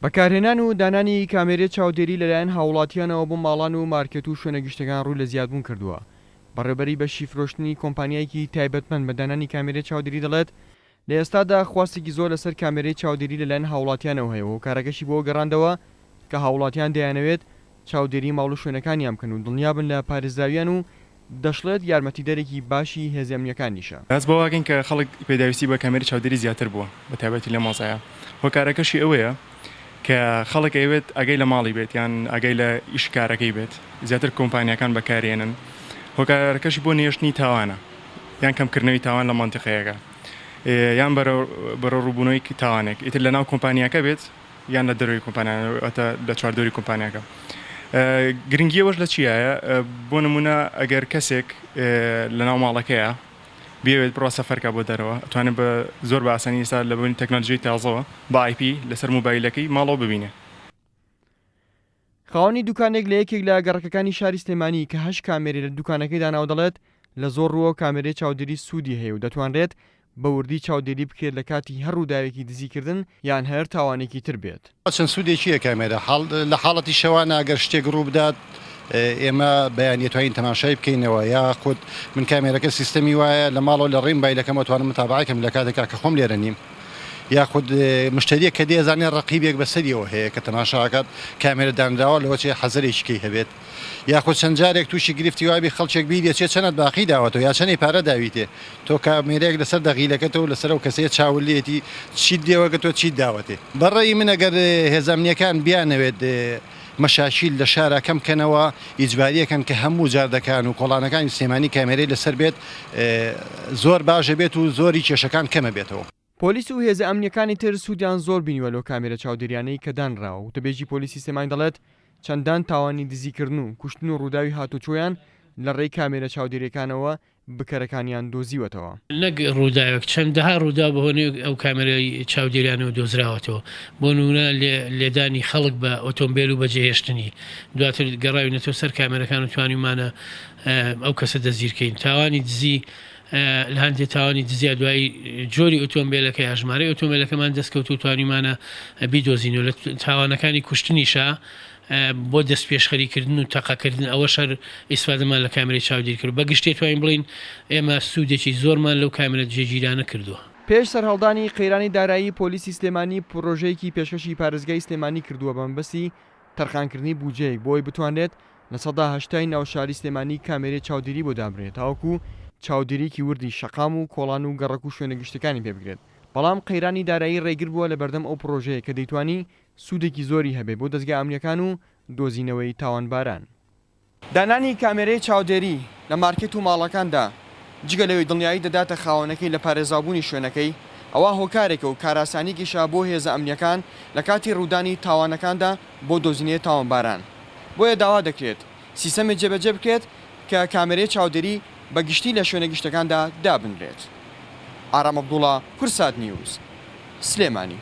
بەکارهێنان و دانانی کامێرەی چاودێری لەلایەن هاووڵاتییانەوە بۆ ماڵان و مارکێت و شوێنە گشتیەکان ڕووی لە زیادبوون کردووە. بەڕێوەبەری بەشی فرۆشتنی کۆمپانیایەکی تایبەتمەند بە دانانی کامێرەی چاودێری دەڵێت، لە ئێستادا خواستێکی زۆر لەسەر کامێرەی چاودێری لەلایەن هاووڵاتییانەوە هەیە و هۆکارەکەشی بۆ ئەوە گەڕاندەوە کە هاووڵاتیان دەیانەوێت چاودێری ماڵ و شوێنەکانیان بکەن و دڵنیابن لە پارێزراویان و دەشڵێت یارمەتیدەرێکی باشی هێزە ئەمنییەکانیشە. هەست بەوە ئەکەین کە خەڵک پێداویستی بە کامێرەی چاودێری زیاتر بووە بە تایبەتی لەم وەزعەیا هۆکارەکەشی ئەوەیە کە خەڵک ئەیەوێت ئاگای لە ماڵی بێت یان ئاگای لە ئیش کارەکەی بێت زیاتر کۆمپانیاکان بەکارێنن هۆکارەکەشی بۆ نەهێشتنی تاوانە یان کەمکردنەوەی تاوان لە مەنتیقەیەکە یان بەرەو ڕووبوونەوەی تاوانێک ئیتر لەناو کۆمپانیاکە بێت یان لە دەرەوەی کۆمپانیا واتە لە چواردەوری کۆمپانیاکە گرنگی ئەوەش لە چیایە بۆ نمونە ئەگەر کەسێک لەناو ماڵەکەیە بیەوێت بڕوا سەفەرکە بۆ دەرەوە ئەتوانێت بە زۆر بە ئاسانی ئێستا لە بوونی تەکنەلۆژیای تازەوە بە ئایپی لەسەر مۆبایلەکەی ماڵەوە ببینێ. خاوەنی دوکانێک لە یەکێک لە گەڕەکەکانی شاری سلێمانی کە هەشت کامێرەی لە دوکانەکەی داناوە دەڵێت، لە زۆر ڕووەوە کامێرەی چاودێری سوودی هەیە و دەتوانرێت بە وردی چاودێری بکرێت لە کاتی هەر ڕووداوێکی دزیکردن یان هەر تاوانێکی تر بێت. چەند سوودێکی هەیە کامێرە لە حاڵەتی شەوانە گەر شتێک ڕووبدات ئێمە بەیانی ئەتوانین تەماشای بکەینەوە یاخود من کامێرەکە سیستەمی وایە لە ماڵەوە لە ڕێی مبایلەکەمەوە توانم متابعەی کەم لە کاتێکا کە خۆم لێرە نیم یاخود مشتەریەک کە دێ ئەزانێ ڕەقیبێک بەسەریەوە هەیە کە تەماشا ئەکات کامێرە دانراوە لەوە چێ حەزەرێکی کەی هەبێت یاخود چەند جارێک تووشی گرفتی وابی خەڵکێک بیری ئەچێ چەنەت باقی داوەتەوە یا چەنی پارە داویتێ تۆ کامێرەیەک لەسەر دەغیلەکەتە و لەسەر ئەو کەسەیە چاوت لێیەتی چیت لێوەگرتووە چیت داوەتێ. بە ڕەئی من ئەگەر هێزە ئەمنیەکان بیانەوێت مەشاکیل لە شارا کەم کەنەوە ئیجباریەکەن کە هەموو جادەکان و کۆڵانەکانی سلێمانی کامێرەی لەسەر بێت زۆر باش ئەبێت و زۆری کێشەکان کەم ئەبێتەوە. پۆلیس و هێزە ئەمنییەکانی تر سوودیان زۆر بینیوە لەو کامێرە چاودێریانەی کە دانراوە، وتەبێژی پۆلیسی سلێمانی دەڵێت، چەندان تاوانی دزیکردن و کوشتن و ڕووداوی هاتوچۆیان لە ڕێی کامێرە چاودێرییەکانەوە بکەرەکانیان دۆزیوەتەوە. نەک ڕووداوێک، چەندەها ڕووداو بەهۆی ئەو کامێرای چاودێریانەوە دۆزراوەتەوە، بۆ نموونە لێدانی خەڵک بە ئۆتۆمبێل و بەجێهێشتنی، دواتر گەڕاوینەتەوە سەر کامێرەکان و توانیومانە ئەو کەسە دەستگیرکەین. تاوانی دزی لە هەندێ تاوانی دزیا دوایی جۆری ئۆتۆمبێلەکە یا ژمارەی ئۆتۆمبێلەکەمان دەستکەوت و توانیومانە بیدۆزینەوە. لە تاوانەکانی کوشتنیشا بۆ دەستپێشخەریکردن و تەقەکردن ئەوەش هەر ئیسفادەمان لە کامێرەی چاودێری کردووە. بە گشتی ئەتوانین بڵێین ئێمە سوودێکی زۆرمان لەو کامێرە جێگیرانە کردووە. پێش سەرهەڵدانی قەیرانی دارایی پۆلیسی سلێمانی پڕۆژەیەکی پێشکەشی پارێزگای سلێمانی کردووە بە مەبەستی تەرخانکردنی بودجەیەک بۆ ئەوەی بتوانرێت 80% ی ناوشاری سلێمانی کامێرەی چاودێری بۆ دابنرێت تاوەکو چاودێریەکی وردی شەقام و کۆڵان و گەڕەک و شوێنە گشتیەکانی پێ بکرێت بەڵام قەیرانی دارایی ڕێگر بووە لەبەردەم ئەو پڕۆژەیە کە دەیتوانی سوودێکی زۆری هەبێت بۆ دەزگا ئەمنییەکان و دۆزینەوەی تاوانباران. دانانی کامێرەی چاودێری لە مارکێت و ماڵەکاندا جگە لەوەی دڵنیایی دەداتە خاوەنەکەی لە پارێزاوبوونی شوێنەکەی، ئەوا هۆکارێکە و کارئاسانییەکیشە بۆ هێزە ئەمنییەکان لە کاتی ڕوودانی تاوانەکاندا بۆ دۆزینەوەی تاوانباران. بۆیە داوا دەکرێت سیستەمێک جێبەجێ بکرێت کە کامێرەی چاودێری بە گشتی لە شوێنە گشتەکاندا دابنرێت. ئارام عەبدوڵا، کوردسات نیوز، سلێمانی.